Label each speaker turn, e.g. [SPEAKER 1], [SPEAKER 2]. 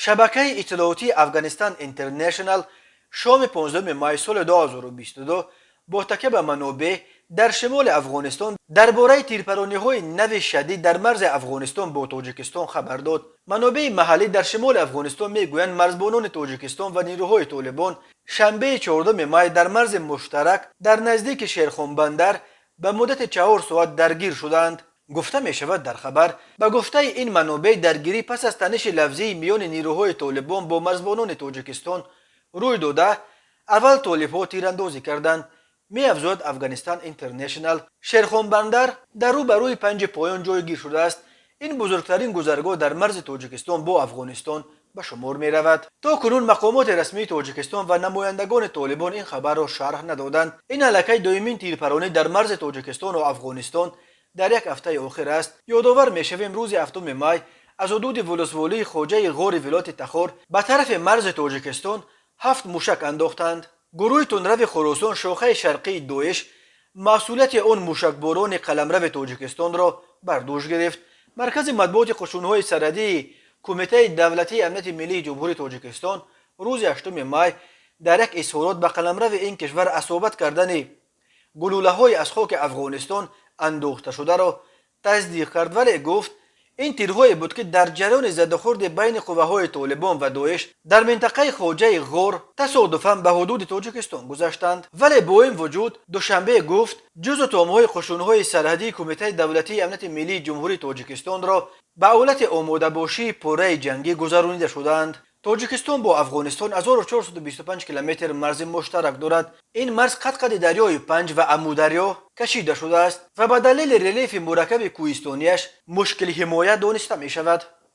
[SPEAKER 1] Шабакаи иттилоотии Афганистан Интернешнал шоми 15 май соли 2022 бо такя ба манобеъ дар шимоли Афғонистон дар бораи тирпарониҳои нави шадид дар марзи Афғонистон бо Тоҷикистон хабар дод. Манобеи маҳаллӣ дар шимоли Афғонистон мегӯянд, марзбонони Тоҷикистон ва нирӯҳои Толибон шанбеи 4 май дар марзи муштарак дар наздики Шерхонбандар ба муддати 4 соат даргир шуданд, гуфта мешавад дар хабар. Ба гуфтаи ин манобеъ, даргирӣ пас аз таниши лафзии миёни нирӯҳои Толибон бо марзбонони Тоҷикистон рӯй дода, аввал толибҳо тирандозӣ карданд, меафзояд Афганистан Интернешнал. Шерхонбандар дар рӯ ба рӯи Панҷи Поён ҷойгир шудааст. Ин бузургтарин гузаргоҳ дар марзи Тоҷикистон бо Афғонистон ба шумор меравад. То кунун мақомоти расмии Тоҷикистон ва намояндагони Толибон ин хабарро шарҳ надоданд. Ин аллакай дуюмин тирпаронӣ дар марзи Тоҷикистону Афғонистон дар як ҳафтаи охир аст. Ёдовар мешавем, рӯзи 7 май аз ҳудуди волусволии Хоҷаи Ғори вилояти Тахор ба тарафи марзи Тоҷикистон ҳафт мушак андохтанд. Гурӯҳи тундрави Хуросон, шохаи шарқии Доиш, масъулияти он мушакборони қаламрави Тоҷикистонро бар дӯш гирифт. Маркази матбуоти қушунҳои сарҳадии Кумитаи давлатии амнияти миллии Ҷумҳурии Тоҷикистон рӯзи 8 май дар як изҳорот ба қаламрави ин кишвар асобат кардани гулӯлаҳои аз хоки Афғонистон андохташударо тасдиқ кард, вале гуфт, ин тирҳое буд, ки дар ҷараёни задухӯрди байни қувваҳои Толибон ва Доиш дар минтақаи Хоҷаи Ғор тасодуфан ба ҳудуди Тоҷикистон гузаштанд. Вале бо ин вуҷуд Душанбе гуфт, ҷузъу томҳои қушунҳои сарҳадии Кумитаи давлатии амнияти миллии Ҷумҳурии Тоҷикистонро ба ҳолати омодабошии пурраи ҷангӣ гузаронида шудаанд. Тоҷикистон бо Афғонистон 1425 километр марзи муштарак дорад. Ин марз қад-қади дарёи Панҷ ва Амударё кашида шудааст ва ба далели релефи мураккаби кӯҳистонияш мушкилҳимоя дониста мешавад.